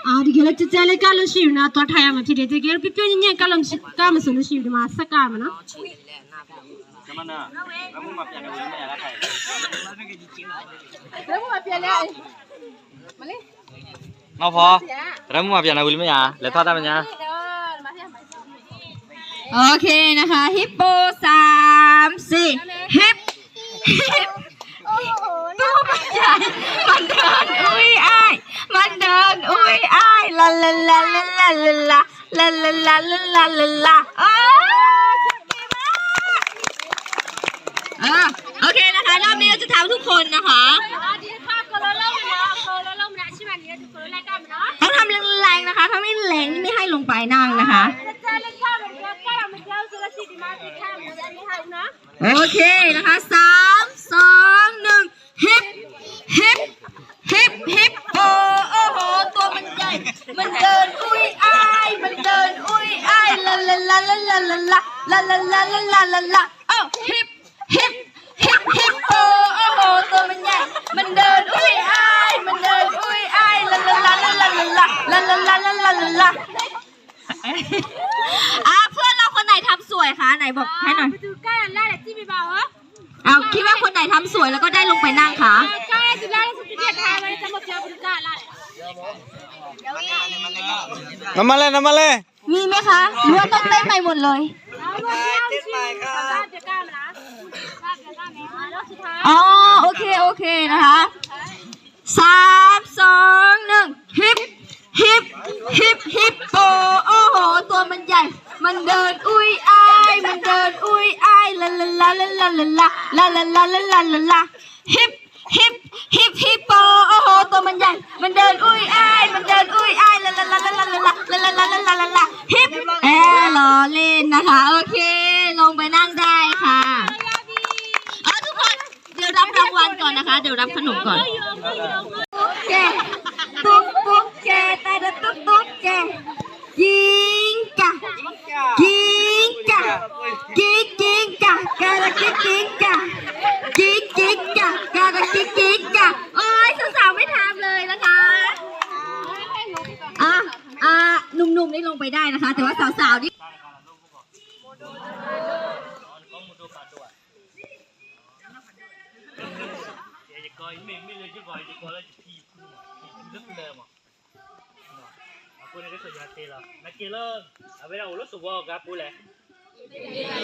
အာ တကယ်လို့ ကျဲကျဲလေး ကပ်လို့ရှိရင်တော့ သွားထားရမှာဖြစ်တယ်။ တကယ်လို့ ပျော့ပျော့ညံ့ညံ့ ကပ်လို့ရှိ- ကပ်မယ်ဆိုလို့ရှိရင် ဒီမှာ ဆက်ကပ်မယ်နော်။ မလေး နီၢ်ဖီ တရၢမုၢ်မၤပျဲနၤဝံၤလံမ့ၢ်ဧါ, လဲၤထီၣ်တၢ်မညါ. OK นะคะ ฮิปโป สาม สี่ ฮิป ฮิป ตัวมันใหญ่ มันเดินอุ้ยอ้าย มันเดินอุ้ยอ้าย ลาลาลาลาลาลาลา ลาลาลาลาลาลาลา โอ้ย เก่งมาก เออ โอเคนะคะ รอบนี้เราจะทำทุกคนนะคะ ต้องทำแรงๆนะคะ ถ้าไม่แรงนี่ไม่ให้ลงไปนั่งนะคะ โอเคนะคะ สาม สอง หนึ่ง ฮิป ฮิป ฮิป ฮิปโป โอ้โห ตัวมันใหญ่ มันเดินอุ้ยอ้าย มันเดินอุ้ยอ้าย ลาลาลาลาลาลาลา ลาลาลาลาลาลาลา เอ้า ฮิป ฮิป ฮิป ฮิปโป โอ้โห ตัวมันใหญ่ มันเดินอุ้ยอ้าย มันเดินอุ้ยอ้าย ลาลาลาลาลาลาลา ลาลาลาลาลาลาลา อ่ะ เพื่อนเราคนไหนทำสวยคะ ไหนบอกให้หน่อย เอา คิดว่าคนไหนทำสวยแล้วก็ได้ลงไปนั่งคะ နမလဲၣ် နမလဲၣ် มีไหมคะ หรือว่าต้องเต้นใหม่หมดเลย อ๋อ โอเค โอเค นะคะ สาม สอง หนึ่ง ฮิป ฮิป ฮิป ฮิปโป โอ้โห ตัวมันใหญ่ มันเดินอุ้ยอ้าย มันเดินอุ้ยอ้าย ลาลาลาลาลาลาลา ลาลาลาลาลาลาลา ฮิป ฮิป ฮิป ฮิปโป โอ้โห ตัวมันใหญ่ มันเดินอุ้ยอ้าย มันเดินอุ้ยอ้าย ลาลาลาลาลาลาลา ลาลาลาลาลาลาลา ฮิป แอร์ล้อเล่นนะคะ โอเค ลงไปนั่งได้ค่ะ เอาทุกคน เดี๋ยวรับรางวัลก่อนนะคะ เดี๋ยวรับขนมก่อน ตุ๊กแก ตุ๊กตุ๊กแก ตาดตุ๊กตุ๊กแก กิงกะ กิงกะ กิงกิงกะ การะกิงกิงกะ กิงกิงกะ การะกิงกิงกะ โอ๊ย สาวๆ ไม่ทำเลยนะคะ อ่ะ อ่ะ หนุ่มๆ นี่ลงไปได้นะคะ แต่ว่าสาวๆ นี่ ယကီၢ် ယမ့ၢ် မ့ၢ်လၢယကီၢ် ယကီၢ်လၢယဖံယဖုမး ယဖံလၢပျၢၤမး အဃိန့ၣ် ကစၢ်ယွၤတဲလီၤ နက့ၤလၢ အဝဲဒၣ်အိၣ်လၢသဝီအဂၤပူၤလဲၣ် အိၣ်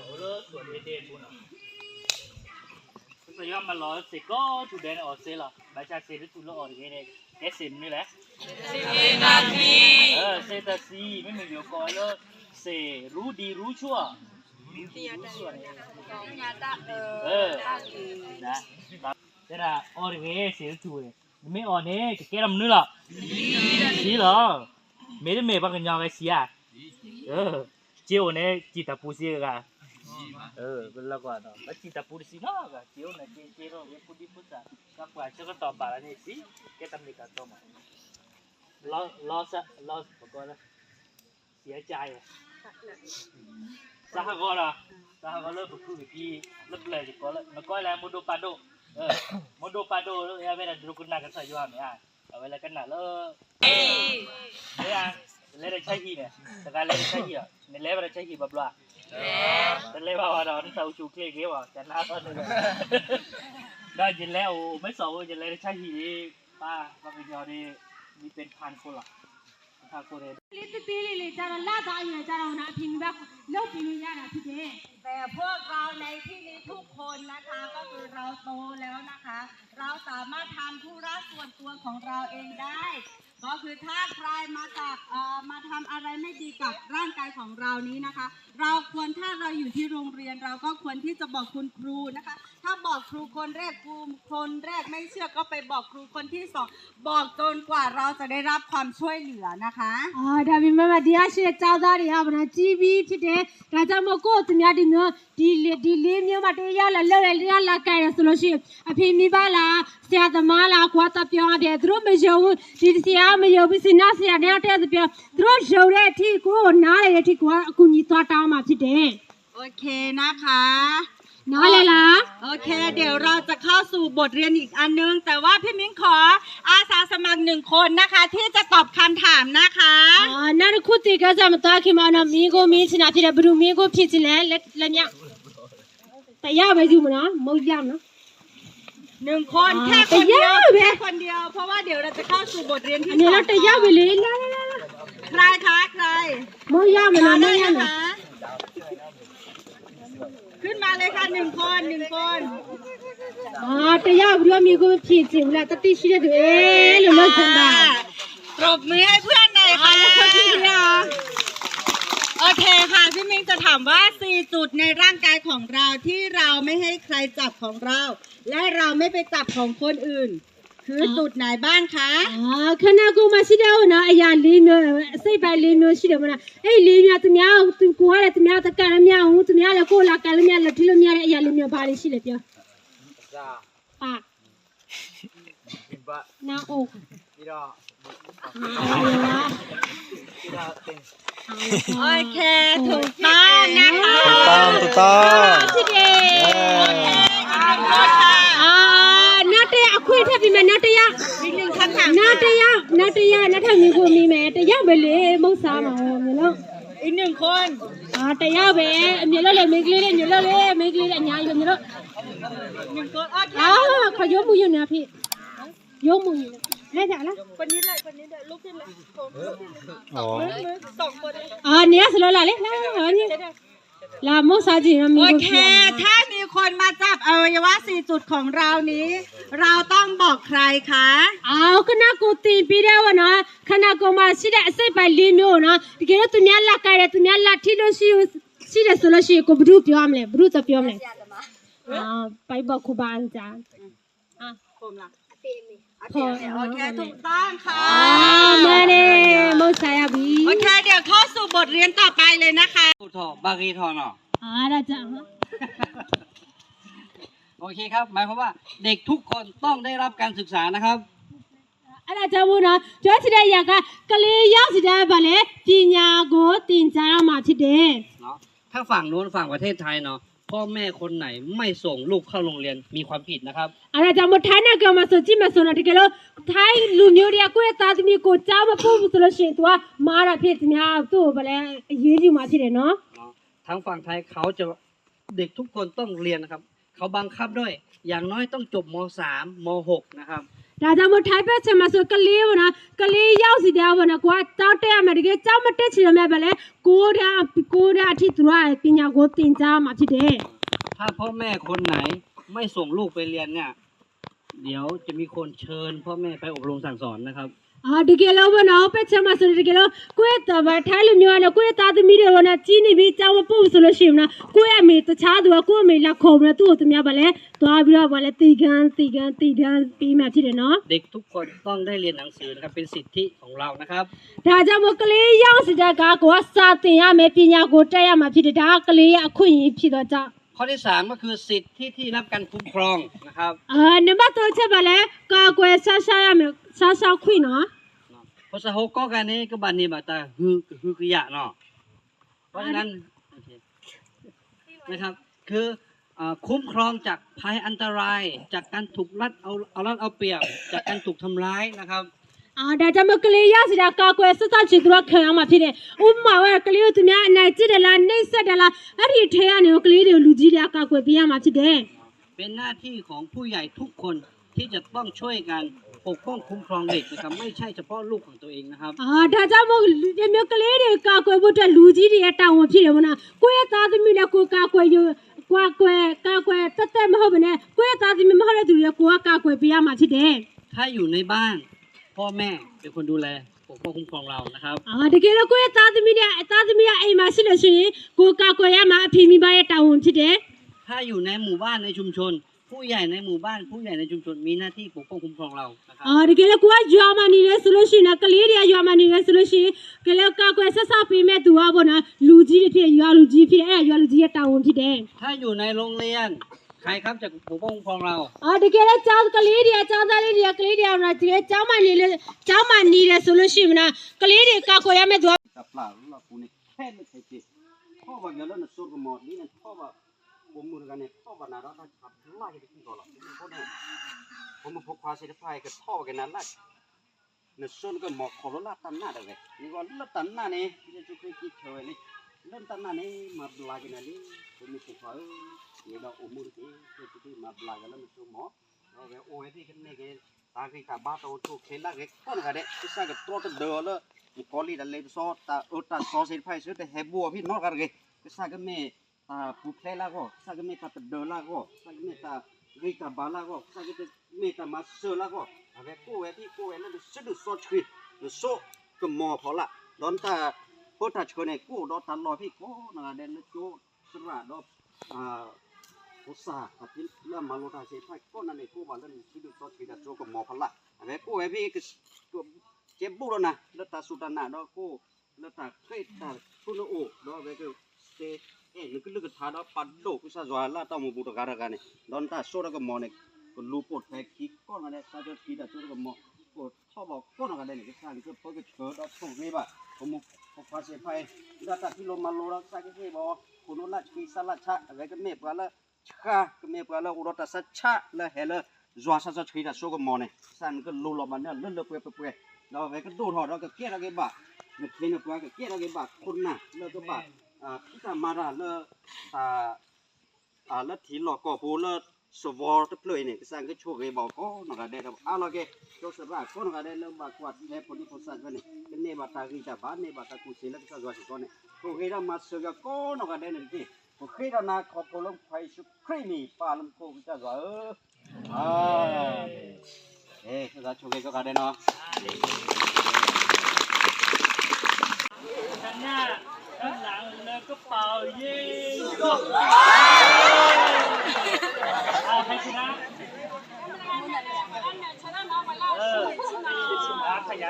လၢသဝီမ့ၢ်တဲပူၤနီၤ ကစၢ်ယွၤမၤလီၤစ့ၢ်ကီးထူၣ်ဒဲးန့ၣ်အီၤစ့လီၤ ဘၣ်ဆၣ်စ့ၢ်တထူၣ်လၢအီၤတဂ့ၤန့ၣ် ကဲစ့ၢ်မနုၤလဲၣ် စ့တၢ်သံ စ့တၢ်သံ မ့မ့ၢ်ယိၤကီၢ်လၢ စ့ၢ်ရူဒံရူဆူၣ် တဲဒၣ်အီၤတဂ့ၤ စ့ၢ်တထူၣ်န့ၣ် နမ့ၢ်အီၤန့ၣ် ကကဲထီၣ်မနုၤလီၤ စံလီၤ မ့တမ့ၢ်ပှၤကညီဂဲၤစံဧါ စ့အိၣ်န့ၣ် စံၣ်တၢ်ပူၤစံဂၤ ပလီၤကွၢ်ဒီး ပစံၣ်တၢ်ပူၤတစံးနီတဂၤ စ့အိၣ်န့ၣ် စ့စ့ထီၣ်ဝဲဖိဒံဖိသၣ် ကပှၤဆၢကတီၢ်ဘၣ်လီၤန့ၣ် စံကဲတၢ်မ့ၢ်တၢ်တီမး လီၤ လီၤ ပကီၢ်လၢ စံအကါယဲ စးဟးဂီၤဒီး စးဟးဂီၤလၢပဖုပဖံ လၢပျၢၤယကီၢ်လၢ နကီၢ်လၢမိၢ်ဒိၣ်ပၢ်ဒိၣ် မိၢ်ဒိၣ်ပၢ်ဒိၣ်လၢအဝဲဒၣ်ဒိကနၣ်ကစၢ်ယွၤမ့ၢ်ဧါ အဝဲလၢကနၣ်လၢ မ့ၢ်ဧါ လဲၤတဆါဟံၣ်န့ၣ် တဂၤလဲၤတဆါဟံၣ်ဒီး နလဲၤဘၣ်တဆါဟံၣ်ဘၣ်ဘျီ တလဲၤဘၣ်ဝဲဒီး နတၢ်အိၣ်ဆူၣ်အိၣ်ချ့ဂ့ၤဝဲ တနါသီန့ၣ် ဒီးယလဲၤအိၣ် မ့ၢ်စီၣ်အိၣ် ယလဲၤတဆါဟံၣ်န့ၣ် ပၢ် ပှၤကညီန့ၣ် မ့ၢ်ပၢ်ဖးန့ၣ်ဖိလီၤ ဖးခိၣ်န့ၣ် လေးသဘီလေးလေးကျတော့ လသးအရွယ်ကျတော့ အဖေမိဘ လုပ်ပေးလို့ရတာဖြစ်တယ်။ แต่พวกเราในที่นี้ทุกคนนะคะ ก็คือเราโตแล้วนะคะ เราสามารถทำธุระส่วนตัวของเราเองได้ ก็คือถ้าใครมาตัก เอ่อ มาทำอะไรไม่ดีกับร่างกายของเรานี้นะคะ เราควร ถ้าเราอยู่ที่โรงเรียน เราก็ควรที่จะบอกคุณครูนะคะ ถ้าบอกครูคนแรก ครูคนแรกไม่เชื่อก็ไปบอกครูคนที่สอง บอกจนกว่าเราจะได้รับความช่วยเหลือนะคะ အာ ဒါပေမဲ့ ဒီအရှိကျောင်းသားတွေဟာ ပနာ်ကြီးပြီးဖြစ်တယ်။ ဒါကြောင့်မို့ ကိုယ့်သူများဒီမျိုး ဒီလေး ဒီလေးမျိုးမှာ တယောက်လာလုပ်တယ် တယောက်လာကိုင်တယ်ဆိုလို့ရှိရင် အဖေမိဘလား ဆရာသမားလား ကိုယ်ကသွားပြောရတယ် သူတို့မယုံဘူး ဒီဆရာကမယုံဘူး ဆရာနဲ့ဆရာနဲ့ တယောက်သွားပြော သူတို့ယုံတဲ့အထိ ကိုယ့်ကိုနားလည်တဲ့အထိ ကိုယ်ကအကူအညီသွားတောင်းမှာဖြစ်တယ်။ โอเคนะคะ နားလည်လား โอเค เดี๋ยวเราจะเข้าสู่บทเรียนอีกอันนึง แต่ว่าพี่มิ้งขออาสาสมัครหนึ่งคนนะคะ ที่จะตอบคำถามนะคะ နၢ်တခူၣ်သ့ၣ်ကစၢ်မတၤခံမၤနီၤ မံၤကိၢ်မံၤဆနၣ်ဖံးဒီး ဘဒုမံၤကိၢ်ဖံးဆနၣ်လဲၣ် လၢမၠၣ် တယၢ်ဝဲယူမနီၤ မုတ်ယၢ်မနီၤ หนึ่งคน แค่คนเดียว แค่คนเดียว เพราะว่าเดี๋ยวเราจะเข้าสู่บทเรียนที่สอง တယၢ်ဝဲလံ ใครคะ ใคร မုတ်ယၢ်မနီၤ မုတ်ယၢ်မနီၤ ขึ้นมาเลยค่ะ หนึ่งคน หนึ่งคน တယၢ်ဝဲဒုးမံၤကိၢ်ဖံးဆနၣ် တၢ်တံၢ်ဆံးဒဲးဒုး အဲ လၢလၢဆၢဘၣ် ปรบมือให้เพื่อนหน่อยค่ะ โอเคค่ะ พี่มิงจะถามว่าสี่จุดในร่างกายของเราที่เราไม่ให้ใครจับของเรา และเราไม่ไปจับของคนอื่น คือจุดไหนบ้างคะ ခနၢ်ကိၢ်မးဆံးဒဲးအိၣ်နီၤ အယၤလေးမျိုး စိတ်ပိုင်းလေးမျိုးရှိတယ်မနီၤ အဲ လေးမျိုး သူများ သူကိုယ်ကလည်း သူများတကန့်လို့မရဘူး သူများလည်း ကိုယ့်လက်ကလည်း မရ လက်ထိလို့မရတဲ့ အရာလေးမျိုး ဘာတွေရှိလဲ ပြော ပ နှာ အုတ် ပြီးတော့ အာ โอเค ถูกต้องนะคะ ถูกต้อง ถูกต้อง ဖြစ်တယ် အာ နောက်တစ်ယောက် အခွင့်ထပ်ပေးမယ် နောက်တစ်ယောက် နောက်တစ်ယောက် နောက်တစ်ယောက် နောက်ထပ်မံၤကိၢ်မံၤမယ် တစ်ယောက်ပဲလေ မုတ်စါမှာ မလို့ อีกหนึ่งคน အာ တစ်ယောက်ပဲ အမျိုးလို့လေ မိန်းကလေးလေး မျိုးလို့လေ မိန်းကလေးလေး အညာမျိုးလို့ หนึ่งคน โอเค အာ ခီယိမူယိနဖံး ယိမူယိန လဲၤကြလား คนนี้แหละ คนนี้แหละ ลุกขึ้นเลย ผมลุกขึ้นเลย อ๋อ มือ มือ สองคนเลย အာ နေရစလောလာလေ လာ လာ မုတ်စါကြည့်နော် โอเค มีคนเปลี่ยนนะ ถ้ามีคนมาจับอวัยวะสี่จุดของเรานี้ เราต้องบอกใครคะ အာ ခနၢ်ကိၢ်သ့ၣ်ညါဝဲနီၤ ခနၢ်ကိၢ်မးဆံးဒဲး အစိတ်ပိုင်းလေးမျိုးနီၤ တကယ်လို့ သူများလက်ကင်တယ် သူများလက်ထိလို့ရှိရှိတယ်ဆိုလို့ရှိရင် ကိုယ်ဘယ်သူပြောရမလဲ ဘယ်သူပြောမလဲ အာ ပိုက်ဘီၣ်ခူဘၣ်အန်ကြ อ่ะ ผมล่ะ โอเค ถูกต้องค่ะ อ่า มาเนี่ย โมซาอยากบี โอเค เดี๋ยวเข้าสู่บทเรียนต่อไปเลยนะคะ ထီၣ် ဘၣ်ဂ့ၤထီၣ်နီၤ อ่า ได้จ้ะ โอเคครับ หมายความว่าเด็กทุกคนต้องได้รับการศึกษานะครับ အဲ့ဒါကြောင့်မို့နော် ပြောချင်တဲ့အရာက ကလေးရောက်စီတိုင်းပါလေ ပညာကိုသင်ကြားရမှာဖြစ်တယ်နော် ถ้าฝั่งนู้นฝั่งประเทศไทยเนาะ พ่อแม่คนไหนไม่ส่งลูกเข้าโรงเรียนมีความผิดนะครับ အဲ့ဒါကြောင့်မို့ ထိုင်းနိုင်ငံမှာဆို ကြည့်မယ်ဆိုတော့ တကယ်လို့ ထိုင်းလူမျိုးတွေက ကိုယ့်ရဲ့သားသမီးကို ကျောင်းမပို့ဘူးဆိုလို့ရှိရင် သူက မှားတာဖြစ်တယ် သူများ သူ့ကို ဘာလဲ အရေးယူမှာဖြစ်တယ်နော် เนาะ ทางฝั่งไทยเขาจะ เด็กทุกคนต้องเรียนนะครับ เขาบังคับด้วย อย่างน้อยต้องจบ ม.สาม ม.หก นะครับ ဒါကြောင့်မို့ ထိုင်းဘက်ခြမ်းမှာဆို ကလေးပေါ့နော် ကလေးရောက်စီတိုင်းပေါ့နော် ကိုက ကျောင်းတက်ရမယ် တကယ်ကျောင်းမတက်ချင်တော့လည်း ဘာလဲ ကိုယ်တန်း ကိုယ်တန်းအထိ သူတို့က ပညာကိုသင်ကြားရမှာဖြစ်တယ် ถ้าพ่อแม่คนไหนไม่ส่งลูกไปเรียนเนี่ย เดี๋ยวจะมีคนเชิญพ่อแม่ไปอบรมสั่งสอนนะครับ အာ တကယ်လို့ပေါ့နော် ဘက်ခြမ်းမှာဆိုရင် တကယ်လို့ ကိုယ့်ရဲ့သား ထိုင်းလူမျိုးကလည်း ကိုယ့်ရဲ့သားသမီးတွေပေါ့နော် ကြီးနေပြီ ကျောင်းမပို့ဘူးဆိုလို့ရှိရင်နော် ကိုယ့်ရဲ့အမေ တခြားသူက ကိုယ့်အမေလာခေါ်ပြီးတော့ သူ့ကို သူများ ဘာလဲ သွားပြီးတော့ ဘာလဲ သင်ခန်း သင်ခန်း သင်တန်းပေးမှာဖြစ်တယ်နော် เด็กทุกคนต้องได้เรียนหนังสือนะครับ เป็นสิทธิของเรานะครับ ဒါကြောင့်မို့ ကလေးရောက်စီတိုင်းက ကိုယ်က စာသင်ရမယ် ပညာကို တတ်ရမှာဖြစ်တယ် ဒါက ကလေးရဲ့အခွင့်အရေးဖြစ်သောကြောင့် ข้อที่สามก็คือสิทธิที่รับการคุ้มครองนะครับ အာ နံပါတ်သုံးချက် ဘာလဲ ကာကွယ်စောင့်ရှောက်ရမယ် စောင့်ရှောက်ခွင့်နော် เนาะ เพราะสะโฮกก็การนี้ก็บาดนี้บาดตา หือหือกะยะเนาะ เพราะฉะนั้น โอเค นะครับ คืออ่า คุ้มครองจากภัยอันตราย จากการถูกรัฐเอา เอารัดเอาเปรียบ จากการถูกทำร้ายนะครับ အာ ဒါကြောင့်မို့ ကလေးရောက်စီတိုင်း ကာကွယ်စောင့်ရှောက်ခြင်း သူတို့ခံရမှာဖြစ်တယ် ဥပမာ ကလေးကို သူများ အနိုင်ကျင့်တယ်လား နှိပ်စက်တယ်လား အဲ့ဒီထဲကနေ ကလေးတွေကို လူကြီးတွေက ကာကွယ်ပေးရမှာဖြစ်တယ် เป็นหน้าที่ของผู้ใหญ่ทุกคนที่จะต้องช่วยกันปกป้องคุ้มครองเด็กนะครับ ไม่ใช่เฉพาะลูกของตัวเองนะครับ အာ ဒါကြောင့်မို့ ဒီမျိုးကလေးတွေ ကာကွယ်ဖို့အတွက် လူကြီးတွေရဲ့တာဝန်ဖြစ်တယ်ပေါ့နော် ကိုယ့်ရဲ့သားသမီးလည်း ကိုယ်ကာကွယ်ရ ကာကွယ် ကာကွယ်သက်သက်မဟုတ်ဘဲနဲ့ ကိုယ့်ရဲ့သားသမီးမဟုတ်တဲ့သူတွေကို ကိုယ်က ကာကွယ်ပေးရမှာဖြစ်တယ် ถ้าอยู่ในบ้าน พ่อแม่เป็นคนดูแลปกป้องคุ้มครองเรานะครับ အာ တကယ်လို့ ကိုယ့်ရဲ့သားသမီးနဲ့ သားသမီးက အိမ်မှာရှိလို့ရှိရင် ကိုယ်ကာကွယ်ရမှာ အဖေမိဘရဲ့တာဝန်ဖြစ်တယ် ถ้าอยู่ในหมู่บ้านในชุมชน ผู้ใหญ่ในหมู่บ้าน ผู้ใหญ่ในชุมชนมีหน้าที่ปกป้องคุ้มครองเรานะครับ အာ တကယ်လို့ ကိုယ်က ရွာမှာနေတယ်ဆိုလို့ရှိရင် ကလေးတွေက ရွာမှာနေတယ်ဆိုလို့ရှိရင် ကလေးကာကွယ်စောင့်ရှောက်ပေးမဲ့သူကပေါ့နော် လူကြီးတွေဖြစ်တယ် ရွာလူကြီးဖြစ်တယ် အဲ့ဒါရွာလူကြီးရဲ့တာဝန်ဖြစ်တယ် ถ้าอยู่ในโรงเรียน ใครครับจะปกป้องคุ้มครองเรา အာ တကယ်လို့ ကျောင်း ကလေးတွေက ကျောင်းသားလေးတွေက ကလေးတွေကနော် တကယ်ကျောင်းမှာနေလို့ ကျောင်းမှာနေတယ်ဆိုလို့ရှိရင်နော် ကလေးတွေကာကွယ်ရမဲ့သူက တပျၢ်လီၤပူၤန့ၣ် ခဲလၢာ်ခဲဆ့ ထီၣ်ဘၣ်ယွၤလၢနစိကမီၤဒ်န့ၣ် ထီၣ်ဘၣ် ပိာ်မုၣ်တဂၤန့ၣ် ထီၣ်ဘၣ်နၤဒီးတၢ်ဆါဘျါက့ၤတကံၢ်ကီးလီၤ. အဃိန့ၣ် ပိာ်မုၣ်ဖိခွါသ့ၣ်တဖၣ်အံၤ ကထီၣ်ဘၣ်က့ၤနၤလၢ နစိနကမီၤခီဖျိလၢတၢ်နာ်ဒၣ်ဝဲ မ့ၢ်ဝဲလၢတၢ်နာ်န့ၣ် ယ့ၣ်ၡူးခရံာ်က့ၤဆၢဝဲလံ, လၢတၢ်နာ်န့ၣ် မၤဘျါက့ၤနၤလံ ပိာ်မုၣ်ဖိခွါဧၢ, ယဲဒီးအိၣ်မူတက့ၢ် က့ၤမၤဘျါက့ၤလၢနစိကမီၤ, ဒီးအဝဲအိၣ်ဝဲသ့ၣ်ကမ့ၢ်က့ၤ တၢ်ဂံၢ်တၢ်ဘါတၢ်အိၣ်ဆူၣ်အိၣ်ချ့လၢအဂ့ၤကိးနီၢ်ဂၤဒဲး, ကစၢ်ကတြီတဒၢအီၤလၢ မုၣ်ကီၤလံၢ်တၢ်လ့ပစီ တၢ်အၢတၢ်သီသ့ၣ်တဖၣ်အံၤ ဆၢတဟဲဘူးအီၤဖဲနီတဂၤတဂ့ၤ, ကစၢ်ကမ့ၢ် တၢ်ပူၤဖျဲးလၢအဂီၢ်, ကစၢ်ကမ့ၢ်တၢ်တဒၢလၢအဂီၢ်, ကစၢ်ကမ့ၢ်တၢ်ဂံၢ်တၢ်ဘါလၢအဂီၢ်, ကစၢ်ကမ့ၢ်တၢ်မၤစၢၤလၢအဂီၢ်, အဝဲကိးဝဲသ့ၣ်ကိးဝဲလၢနစုဒုၣ်စီဆှံ, နစိကမီၤဖီလာ်, ဒီးနတၢ်ပၢတၢ်ဆှၢန့ၣ် ကိးဒီးတၢ်လီၢ်ဖဲကိးနီၢ်ဂၤဒဲးလၢကၠိသရၣ်ဒီး ဖိသၣ် လၢအမၤလိတၢ်သ့ၣ်တဖၣ်ကိးနၤန့ၣ် ကိးဘၣ်လၢနစုဒုၣ်စီဆှံတၢ်စိကမီၤဖီလာ်, အဝဲကိးဝဲဖဲ ကဲဘူးဒီးနၤ လၢတၢ်စူၢ်တၢ်နာ်ဒီးကိး လၢတၢ်ဃ့တၢ်ဆူနအိၣ် ဒီးအဝဲက အဲၣ်နကလုၢ်ကထါဒီးပာ်ဒိၣ်ကစၢ်ယွၤလၢအတၢ်အိၣ်မူပူၤတဂၤတဂၤန့ၣ် ဒီးနတၢ်စိတၢ်ကမီၤန့ၣ် ကလူၤပိာ်ထွဲခံကိးနီၢ်ဂၤဒဲး ကစၢ်ကထံၣ်တၢ်စိတၢ်ကမီၤ ကထီၣ်ဘၣ်ကိးနီၢ်ဂၤဒဲးန့ၣ် ကစၢ်နကပၢကဆှၢဒီးဆိၣ်ဂ့ၤဘၣ် ပမိၢ်ပပၢ်သ့ၣ်တဖၣ်အံၤ ဒ်တၢ်ဖံးလိမၤလိဒီးကစၢ်ကဟ့ၣ်ဘၣ်အီၤ ခိၣ်နူာ်လၢဆံးစၢ်လၢဆါ အဝဲကမ့ၢ်ပှၤလၢ ဆှါ ကမ့ၢ်ပှၤလၢအိၣ်ဒီးတၢ်ဆါဆါလၢဟဲလၢ ယွၤဆၢစီဆှံတၢ်စိကမီၤန့ၣ် ကစၢ်နကလူလီၤဘၣ်န့ၢ်လၢလၢပှဲၤပှဲၤပှဲၤ ဒီးအဝဲကဒိၣ်ထီၣ်ဒီးကကဲထီၣ်က့ၤဘၣ် နခ့နပှၤကကဲထီၣ်က့ၤဘၣ်ခိၣ်နၢ်လၢကဘၣ် ဖံးတၢ်မၤတၢ်လၢ တၢ် လၢထံလီၢ်ကီၢ်ပူၤလၢ စဝီတဖျၢၣ်အံၤန့ၣ် ကစၢ်ကဆိၣ်ဂ့ၤဘၣ်အီၤကိးနီၢ်ဂၤဒဲးဒီးအါလီၤက့ၤ ကၠိသရၣ်ကိးနီၢ်ဂၤဒဲးလၢဘၣ်ကွၢ်ထွဲဖိဒံဖိသၣ်တဖၣ်န့ၣ် ကန့ၢ်ဘၣ်တၢ်ဂံၢ်တၢ်ဘါ န့ၢ်ဘၣ်တၢ်ကူၣ်သ့လၢကစၢ်ယွၤစ့ၢ်ကီးန့ၣ် ဆိၣ်ဂ့ၤဒီးမၤစၢၤက့ၤကိးနီၢ်ဂၤဒဲးန့ၣ်တက့ၢ်. ပဃ့ဒီးနၤခီဖျိလၢပဖးယ့ၣ်ၡူးခရံာ်မံၤ ပၢ်လၢ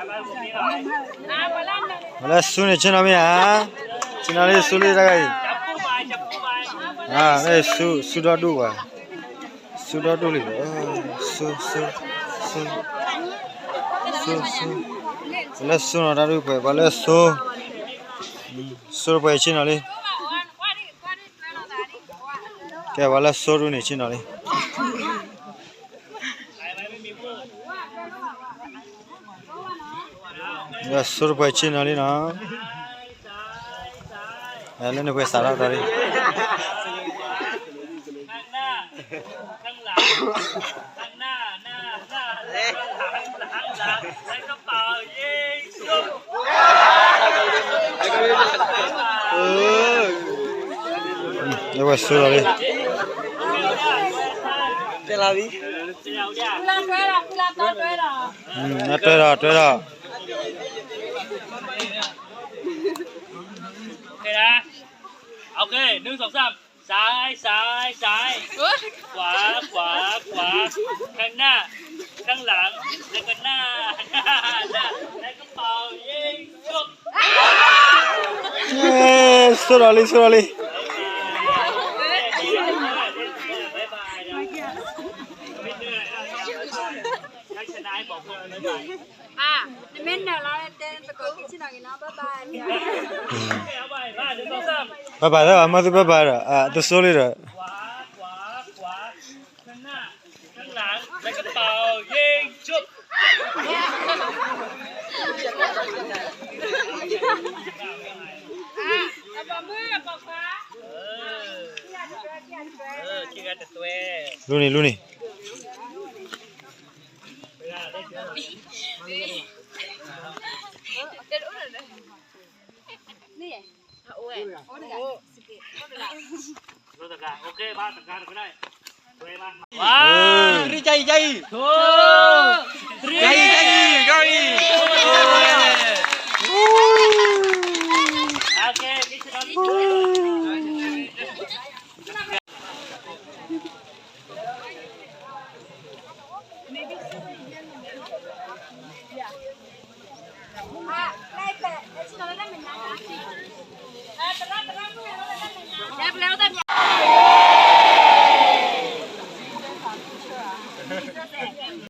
မူခိၣ်ကစၢ်ယွၤဧၢ အၤမ့ၣ်. ကစၢ်ဆိၣ်ဂ့ၤကိးဂၤဒဲးနီၤ. ပှၤလၢဆူန့ၣ်ဆ့ၣ်နီၤမ့ၢ်ဧါ, ဆ့ၣ်နီၤလံဆူလံတၢ်ဂၤအံၤ, ဆူဒီဒူၣ်ဘၣ်, ဆူဒီဒူၣ်လံ, ဆူ, ဆူ, ဆူ, ဆူ, ပှၤလၢဆူနီၤတၢ်ဒူၣ်ပှဲၤ, ပှၤလၢဆူ, ဆူတပှဲၤဆ့ၣ်နီၤလံ, ကဲပှၤလၢဆူဒူၣ်န့ၣ်ဆ့ၣ်နီၤလံ. လၢဆူတပှဲၤဆ့ၣ်နီၤလံနီၤ, လၢနပှဲၤစးထီၣ်တၢ်လံ. လၢပှဲၤဆူလီၤလံ, တွဲလီၤ, တွဲလီၤ, တွဲလီၤ. โอเคนะ โอเค หนึ่ง สอง สาม ซ้าย ซ้าย ซ้าย ขวา ขวา ขวา ข้างหน้า ข้างหลัง แล้วก็หน้า หน้า หน้า แล้วก็เป่ายิงฉุบ ဆိၣ်လီၤလံ ဆိၣ်လီၤလံ. ဘၣ်ဘၣ်လၢအမၤသူဘၣ်ဘၣ်ဒီး အတဆိလံဒီး လူန့ၣ် လူန့ၣ်. ဝါ ရံ ကြၢးအံၤ ကြၢးအံၤ ကြၢးအံၤ ကြၢးအံၤ Maybe